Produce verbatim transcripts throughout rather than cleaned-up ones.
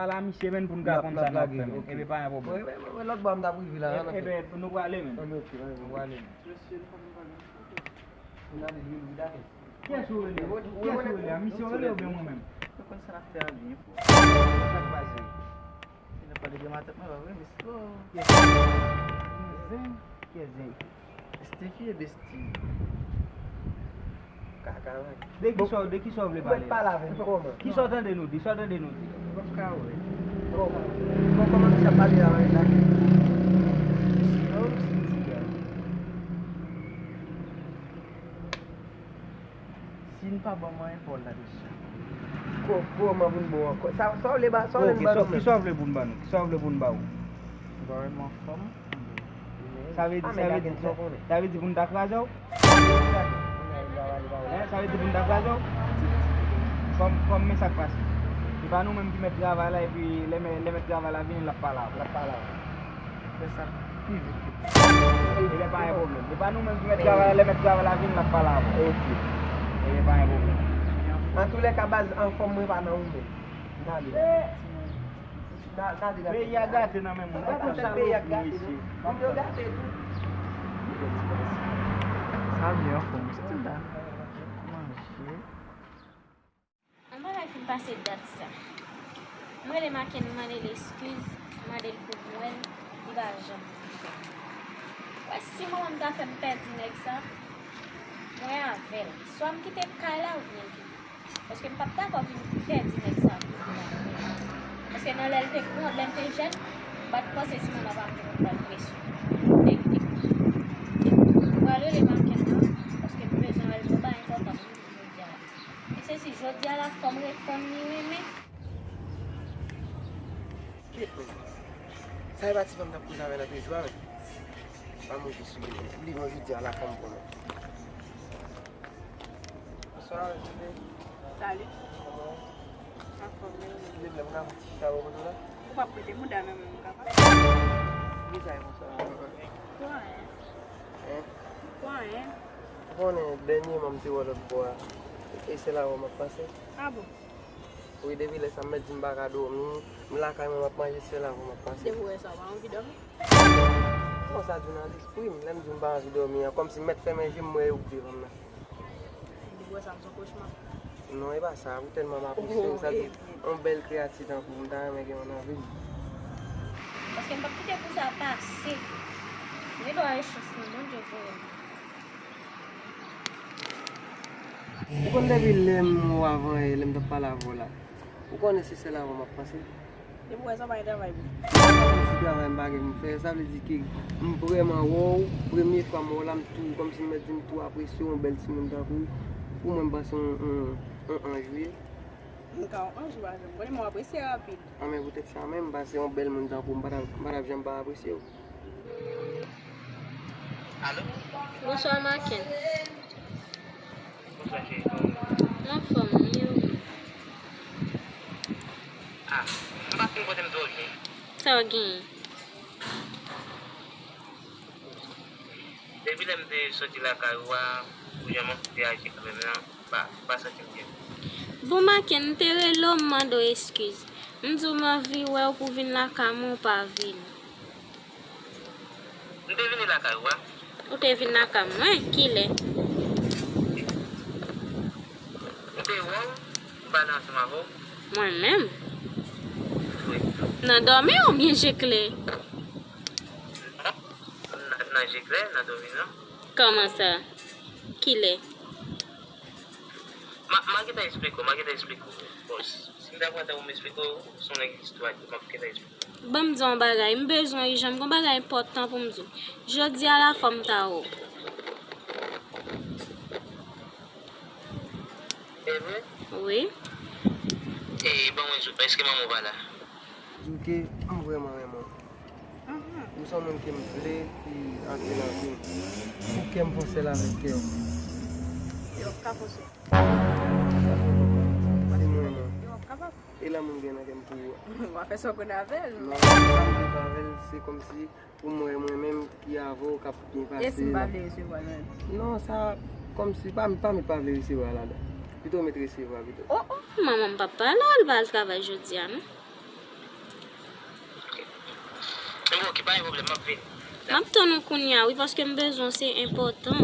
Ala misye menm pou n ka konn sa n ap fè menm. Ebyen pa yon pwoblèm. Wè, wè, wè, lòt bò a m t ap rive la. Ebyen nou prale menm. Anben, ok, anben. Nou prale menm. Mesye, nou pa menm pa gen. N ale lwi, lwi dakè. Kiyès ou rele? Kiyès ou rele? A misye ou rele oubyen mwen menm? Yo konn sa n ap fè a byen, frè. Sa k pase? Se nan pale de matant mwen, pa vre, mesye? Kiyès? Zen? Kiyès Zen? Stevie e Bestie. Kaka, wi. De ki sa, de ki sa w vle pale la? Kisa w tande nou di? Sa w tande nou di? Ou p ap ka wè. Bon, bon, kòman misye ap pale a la? Sinon, si ti gè. Si n pa ban m anyen, pa w la deja. Ko-, kòman pou n ba w ankò? Sa, sa w vle ba, sa w vle n ba nou menm? Kisa w vle pou n ba nou? Kisa w vle pou n ba w? Ba w anfòm. Sa vle di, sa vle di, sa vle di pou n ta kraze w? Sa vle di pou n ta kraze w? Kòm, kòm men sa k pase. Se pa nou menm ki mèt travay la, epi lè mè-, lè mèt travay la vini, l ap pale avè w. L ap pale avè w. Fè sa pi vit ke posib. Ebyen pa gen pwoblèm. Se pa nou menm ki mèt travay la, lè mèt travay la vini, l ap pale avè w. Ok. Ebyen pa gen pwoblèm. Antoulèka, baz, anfòm mwen pa nan ou menm. N ale. Peyi a gate nan men moun. Ou konn sa peyi a gate, non? Moun yo gate tou. Sa byen anfòm, se tout la. Manje. Yon bagay fin pase dat sa. M rele Maken, m mande l eskiz, m mande l pou m wè l, li pa janm vle fè. Wè, si manman m ta fè m pèdi nèg sa, mwen avè l. Swa m kite kay la oubyen l kite. Paske m p ap dakò vin pèdi nèg sa pou vin avè l. Paske nan lè l te gran, lè m te jèn, m pa t panse si manman pa m te konn pran presyon. Evite. M pral rele Maken nan, paske m bezwen wè l pou bay enpòtans pou jodi a la. E se si jodi a la fò m reponn li renmen. Kèt men. Sa e pa ti fanm t ap koze avè nan trejou a menm. Pa manje sou li. Li manje jodi a la fò m konnen. Bonswa, Jide. Salut. Kòman w? Anfòm, men ou menm? Jide, m ka fè ti chita bò kote w la? Ou p ap prete mouda men mwen, m kapab? Kisa e konsa? Pou anyen. Hein? Pou anyen. Ou konnen, dènyèman m te wè w lòt bò a. E se la wè m ap pase. Ah bon? Wi, depi lè sa, m mèt di m pa ka dòmi. M lakay mwen, m ap manje, se la wè m ap pase. Depi w wè sa, w pa anvi dòmi? Konsa, jounalis, wi, lè m di w m pa anvi dòmi an, kòmsi m mèt fèmen je m, m wè yo k devan m nan. Depi w wè sa, m se yon kochma. Non, e pa sa, ou tèlman m apresye w, sa di, yon bèl kreyati tankou w, m ta renmen gen yon nan vi m. Paske m p ap kite kou sa pase. M gen dwa yon chans nan Bondye voye m. Ou konn depi lè m wè w avan yè, lè m t ap pale avè w la. Ou konnen se sèl avè w m ap panse. Depi w wè sa w pa gen travay pou fè. Ti travay m pa gen pou m fè, sa vle di ke m vrèman wè w, premye fwa m wè w la, m tou, kòmsi m mèt di m tou apresye w, yon bèl timoun tankou w. Pou mwen, m panse yon, yon, yon anj ou ye. M ka yon anj ou pa janm konnen, men w apresye rapid. Anben poutèt sa menm, m panse yon bèl moun tankou w, m pa t ap, m pa t ap janm pa apresye w. Alo? Bonswa, Maken. Bonswa, cheri, kòman w ye? M anfòm, wi, e ou menm? Ah, m pa fin pote m twò byen. Sa w genyen? Depi lè m te soti lakay ou a, ou jan m te aji kanmenm nan, m pa, m pa santi m byen. Bon, Maken, m te rele w, m mande w eskiz. M di w m anvi wè w pou w vin lakay mwen, ou pa vini. M te vini lakay ou a. Ou te vin lakay mwen? Kilè? M te wè w, m pale ansanm avè w. Mwen menm? Wi. Nan dòmi oubyen je klè? Non. Nan, nan je klè, nan dòmi non. Kòman sa? Kilè? Ma, ma gentan eksplike w, ma gentan eksplike w. Bon, si, si m ta pran tan pou m eksplike w, se yon lòt istwa ke m ap gentan eksplike w. Ban m di w yon bagay, m bezwen ijan, m gen yon bagay enpòtan pou m di w. Jodi a la fò m ta wè w. E vre? Wi. E ban mwen di w, èske manman w pa la? Di w ke m vrèman renmen w. Ou se yon moun ke m vle ki antre nan vi m. Pou kè m fè yon sèl avèk kè w. Yo, w ap ka fòse. Si m renmen w. Yo, w ap kapab. E lanmou m gen nan kè m pou ou a. W ap fè sa w konn avè l. Non, sa m vle fè avè l, se kòmsi pou m wè mwen menm ki avè w k ap byen pase. E si m pa vle resevwa l menm? Non, sa kòmsi pa, pa met pa vle resevwa ladan. Pito met resevwa pito. Oh, oh. Manman m p ap pale w, li pa al travay jodi a, non. Ebyen, oke, pa gen pwoblèm, m ap vini. M ap tann ou kounye a, wi, paske m bezwen w, se enpòtan.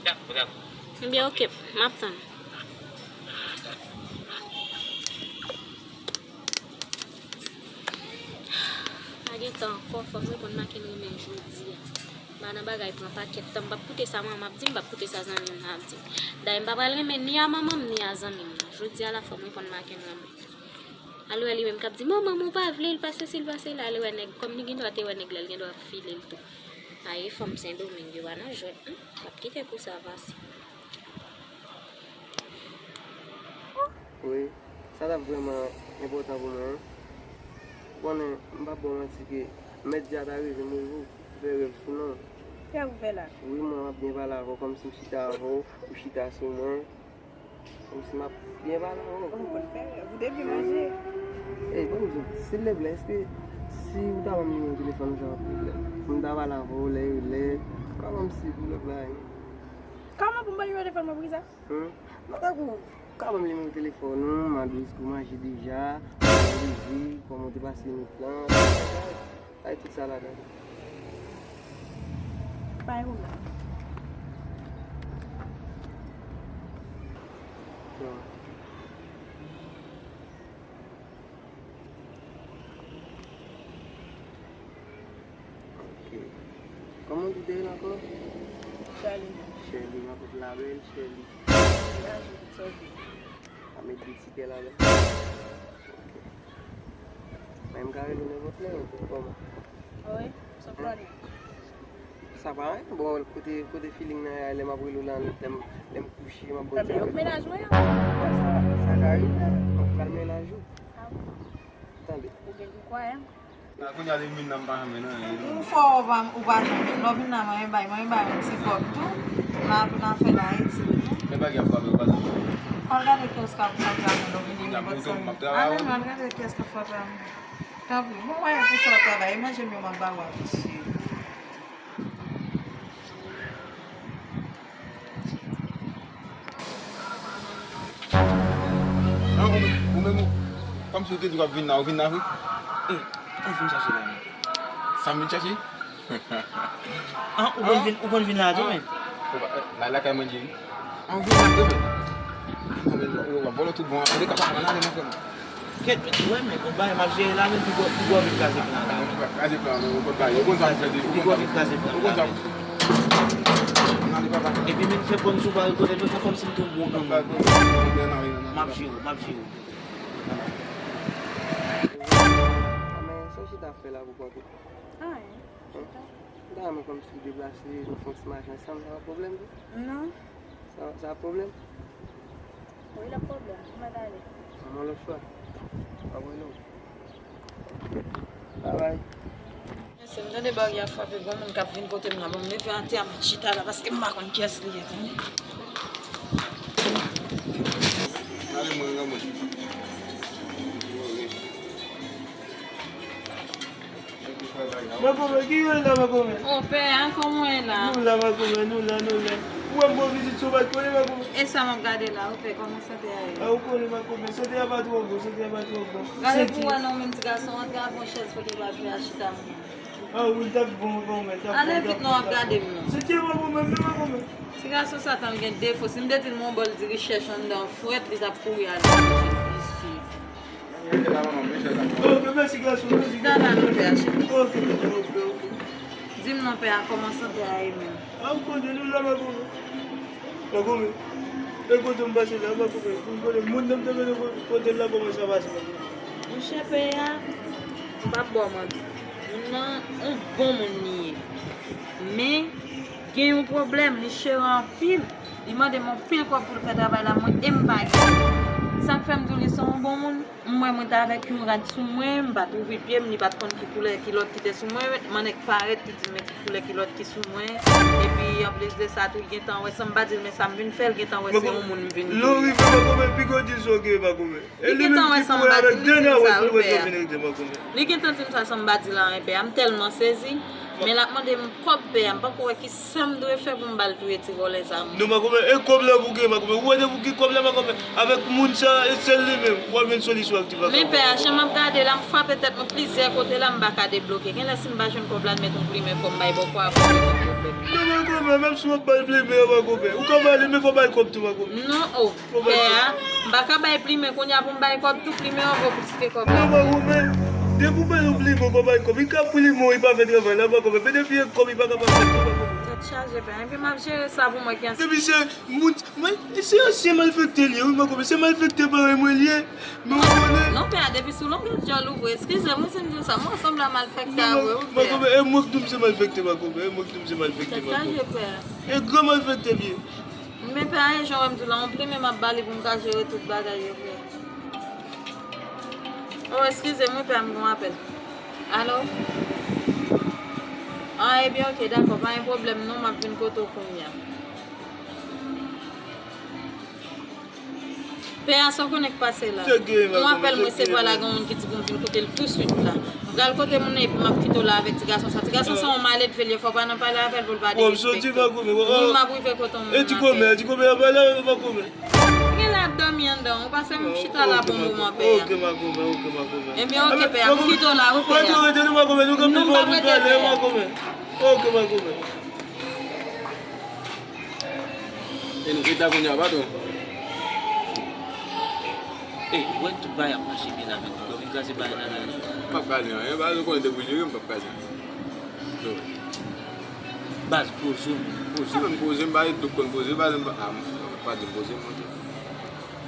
Dakò, dakò. Ebyen, oke, m ap tann. Pa gen tan ankò, fò m reponn Makenn renmen jodi a. M pa nan bagay pran pakèt tan, m p ap koute sa manman ap di, m p ap koute sa zanmi m nan ap di. Dayè, m pa pral renmen ni a manman m, ni a zanmi m nan. Jodi a la, fò m reponn Makenn renmen. Alwè li menm k ap di, manman m ou pa vle l, pa sesi, l pa sela. Alwè nèg, kòm li gen dwa te wè nèg la, li gen dwa ap file l tou. Aye, fanm Sendomeng yo pa nan jwèt, non. M ap kite kou sa pase. Wi, sa t ap vrèman enpòtan pou mwen, wi. Ou konnen, m p ap ba w manti ke mèt di a ta rive m rive ou fè rèv sou non. Kè ou fè la? Wi, mwen, m ap byen pale avè w, kòmsi m chita avè w, ou chita sou mwen. Kòmsi m ap byen pale avè w. Ou konn fè rèv, ou te vle manje. Ey, ban m di w, silvouplè, èske si ou ta ban m nimewo telefòn ou, sa p ap pwoblèm? Pou m ta pale avè w lè yo lè, pa ban m silvouplè. Kòman pou m ba w nimewo telefòn mwen pou ki sa? Hmm? Non, tankou, ou ka ban m nimewo telefòn ou, m a dous pou manje deja, ou manje, kòman w te pase nèt lan, bay tout sa ladan. Pa gen pwoblèm. Non. Ok. Kòman w di w te rele ankò? Sherline. Sherline, m ap rele la bèl Sherline. Mwen ajoute sa w vle. A met de ti kè ladan. Ok. Men m ka rele w nenpòt lè, ou kòman? Wi, sa flani. Sa pa anyen. Bon, kote, kote feeling nan ye a, lè m ap rele w la, lè m, lè m kouche, m ap bwè ti apèl. Tanbe, ou k mennaj mwen an? Sa, sa ka rive. Mwen pral mennaj ou. Ah bon? Tanbe. Ou gen pou kwayè m. A, kounye a li vin nan m pa janm vin anyen. Ou fò ou pa, ou pa janm vin. Lè w vin la, mwen bay, mwen bay yon ti kòb tou. N a, n a fè la eti. Men bagay ap frape w pa janm. Al gade kiyès k ap fè travay lè w vini nenpòt sa. Al gade kiyès k ap fè travay. Tanpri, bon, wè pou sa w travay, manje m yo m ap ba w a, mesye. An, ou menm, ou menm, ou, kòmsi ou te di w ap vin la, ou vin la vre? E, ou vin chache la menm. Sa m vin chache? An, ou konn vin, ou konn vin la tou menm? Ou pa, la, lakay mwen di wi. An, ou vin la tou menm. An, men, ou, ou ap vòlò tout bon, an, de ka pa pran ale nan frè m. Kèt, men, wè, men, konn bagay m ap jere la, men, pi gwo, pi gwo vin kraze plan la. Kraze plan, men, ou konn bagay, ou konn sa m fè deja, ou konn sa m fè. Ou konn sa m fè. Epi, men, fè kòm si w pa rekonèt mwen, fè kòm si m te yon bon granmoun. M ap jere w, m ap jere w. Men, sa w chita ap fè la pou kont ou? Anyen. Chita. M ta renmen kòm si w deplase, nou fè yon ti mache ansanm, sa pa pwoblèm tou? Non. Sa, sa pwoblèm? Wi, l ap pwoblèm. Ou mèt ale. Yon lòt fwa. Mwen rele w. Babay. Mesye, m tande bagay ap frape, gon moun k ap vin kote m nan. Bon, m leve atè a, m chita la, paske m pa konn kiyès li ye, tande. Ale mwen, granmoun. Makomè, ki yo la, makomè? O, pè a, kòman w ye la? Nou la, makomè, nou la, nou la. Ou wè m bon vizit sou bat konnen, makomè? E sa m ap gade la, o pè, kòman sante a ye? A, ou konnen, makomè, sante a pa twò bon, sante a pa twò bon. Gade pou wè non, menm ti gason, antre avè yon chèz kote w ap jwe a chita, m. A, wi, l t ap bon, makomè, l t ap bon. Ale vit non, w ap gade m non. Sante a pa bon menm non, makomè. Ti gason sa tann gen defo. Si m te di l m yon bòl diri chèch anndan frèt, li t ap kouri al chèche l isit. Ok, mèsi gason, mèsi gason. Tande non pè a, cheri. Ok, ok, ok. Di m non pè a, kòman sante a ye menm? A, ou konnen nou la, makomè. Makomè. E kote m pase la, makomè. Ou konnen moun nan m te mete kote l la, kòman sa pase, makomè? Monchè pè a, m p ap ba w manti. Moun nan, yon bon moun li ye. Men, gen yon pwoblèm, li chere anpil. Li mande m anpil kòb pou l fè travay la, mwen, e m pa gen. Sa k fè m di w li se yon bon moun? M wè mwen t avèk yon rad sou mwen, m pa t ouvri pye m, li pa t konn ki koulè kilòt ki te sou mwen, m annik parèt, li di m men ki koulè kilòt ki sou mwen. Epi, anplis de sa tou, l gentan wè san m pa di l men sa m vin fè, l gentan wè se yon moun m vin touye. Lè w rive, makomè, piga w di l sa w gen, makomè. Li gentan wè san m pa di l, li di m sa, wi, pè a. Li gentan di m sa san m pa di l anyen, pè a. M tèlman sezi. Men l ap mande m kòb pè a, m poko wè ki sa m dwe fè pou m ba l touye ti vòlè sa a. Non, makomè, e kòb la pou gen, makomè. Ou wè depi w gen kòb la, makomè, avèk moun sa a, e sèl li menm, w ap jwenn solisyon. Men pè a, jan m ap gade la, m frape tèt mwen plizyè kote la, m pa ka debloke. Genlè si m pa jwenn kòb la, l mete yon plimen fò m bay bòkò a pou rezoud pwoblèm. Non, non, kòmè, menm si w ap bay plimen an, pa kòmè. Ou ka ba li, men fò bay kòb tou, pa kòmè. Non, o, pè a, m pa ka bay plimen kounye a pou m bay kòb tou, plimen an vo plis ke kòb la. Non, pa kòmè. Depi w ba yon plimen, w pa bay kòb. Li ka plimen w, li pa fè travay la, pa kòmè. Men depi e kòb, li pa ka pa fè tou, pa kòmè. Tèt chaje, pè a. Epi m ap jere sa pou mwen ki ansanm. Epi se moun, mwen, se ansyen malfektè li ye, wi, pa kòmè. Se malfektè parèy mwen li ye. Men w konnen. Non, pè a, depi sou longè djòl ou vre. Eskize m wi si m di w sa. Mwen sanble a malfèktè a vre, wi, pè a. Makomè, e mwen k di w m se malfèktè, makomè. E mwen k di w m se malfèktè, makomè. Tèt chaje, pè a. E gran malfèktè m ye. Men pè a, e jan w wè m di w la, yon plimen m ap ba li pou m ka jere tout bagay yo, pè a. O, eskize m wi, pè a, m gen yon apèl. Alo? A, ebyen, oke, dakò, pa gen pwoblèm non, m ap vin kote w kounye a. Pè a, sa w konnen k pase la? Yon apèl m resevwa la, gen yon moun ki di pou m vin kote l touswit la. M pral kote moun nan epi m ap kite w la avèk ti gason sa. Ti gason sa yon maledve l ye, fò w pa nan pale avè l pou l pa derespekte w. Moun m ap rive kote w menm. E ti kòmè, ti kòmè ap pale avè m, makomè. Genlè ap dòmi anndan, ou pase m chita la pou yon moman, pè a. Oke, makomè, oke, makomè. Ebyen, oke, pè a, m kite w la, wi, pè a. Rete, rete, nou makomè, nou gen pli bon pou pale, makomè. Oke, makomè. E nou rete la kounye a, patwon. Ey, ou wè tout bagay ap mache byen la, men ou vin kraze bagay la, la. M p ap kraze anyen, baz, ou konnen depi w jere m, m p ap kraze anyen. Baz, poze w, poze w. Mwen menm poze m, baz, tout konn poze, baz, m pa, a, m pa di m poze m, monchè.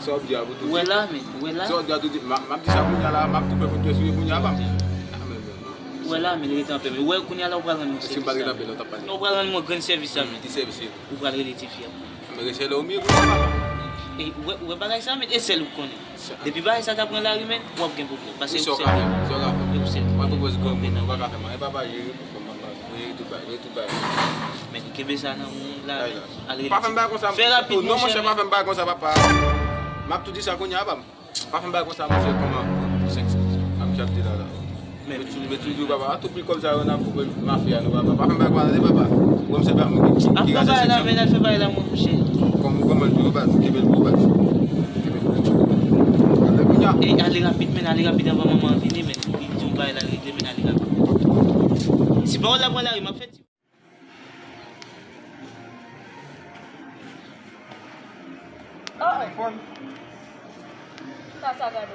Sa w ap di a pou tou di. Ou wè la, men, ou wè la. Sa w ap di a tou di, m ap, m ap di sa kounye a la, m ap tou fè pwodui sou li kounye a, pa m. A, men, men. Ou wè la, men, rete anpè, men. Ou wè kounye a la, ou pral rann mwen sèvis la. Si m pa t rete anpè, non, t ap pale. Non, ou pral rann mwen grenn sèvis la, men. Ki sèvis se? Ou pral rele tifi a pou mwen. Men rele sè la, ou mye pou mwen, papa. E, ou wè, ou wè bagay sa, men, e sèl ou konnen. Depi bagay sa ta pran lari, men, w ap gen pwoblèm. Paske ou sèl. Sa w ka fè, sa w ka fè. E ou sèl. Mwen pwopoze granmoun, ou pa ka fè m anyen, papa, jere, jere tout bagay, jere tout bagay. Men, kenbe sa nan men w la, men, al rele. Pa fè m bagay konsa, monchè. Fè rapid, monchè. Non, monchè, pa fè m bagay konsa, papa. M ap tou di sa kounye a, papa. Pa fè m bagay konsa, monchè, kòman? Senk san. A, misye ap di la, la. Men, men, men, toujou, men toujou, papa, a tou pri kòb sa yo n ap pou mafya, non, papa. Pa fè m bagay konsa, tande, papa. Ou wè m se pa moun ki, ki, ki raje senk san. Ap fè bagay la, men, al fè bagay la, mon chè. Kòm, kòman l di, papa, kenbe l pou, papa. Kenbe l pou. Ale kounye a. Ey, ale rapid, men, ale rapid anvan manman an vini, men. Li di yon bagay la regle, men, ale rapid. Si pawòl la pran lari, m ap fè ti Oh, oh. Sa, sa gade.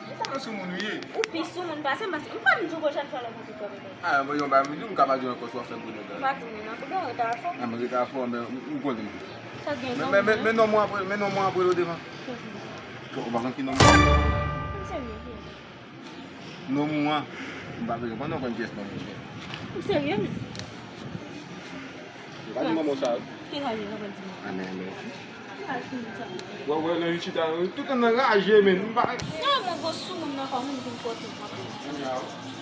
Ou konnen sou moun ou ye. Ou pi sou moun pase m, paske m pa m di w pwochèn fwa lè w kontre kò avè m. A, mwen yon bagay m di w, m ka pa di w ankò si w ap fè m konnen gade. M pa di w non, pou gen reta fò. A, men reta fò, men ou konnen. Sa gen men, men, men, men non mwen apre, men non mwen apre l o devan. Ou pa konn ki non mwen? M serye, wi. Nonm ou an, m pa bezwen konn non konn pyès nonm ou gen. Ou serye, men? Ou pa di manman w sa, wi. Ki sa li nan konn di manman? Amen, amen. Ki sa li nan sa? Wè, wè, nan yon chita, tout moun nan raje, men. M pa. Non, mwen gwo sou moun nan kò moun vin kote m. Kounye a, wi.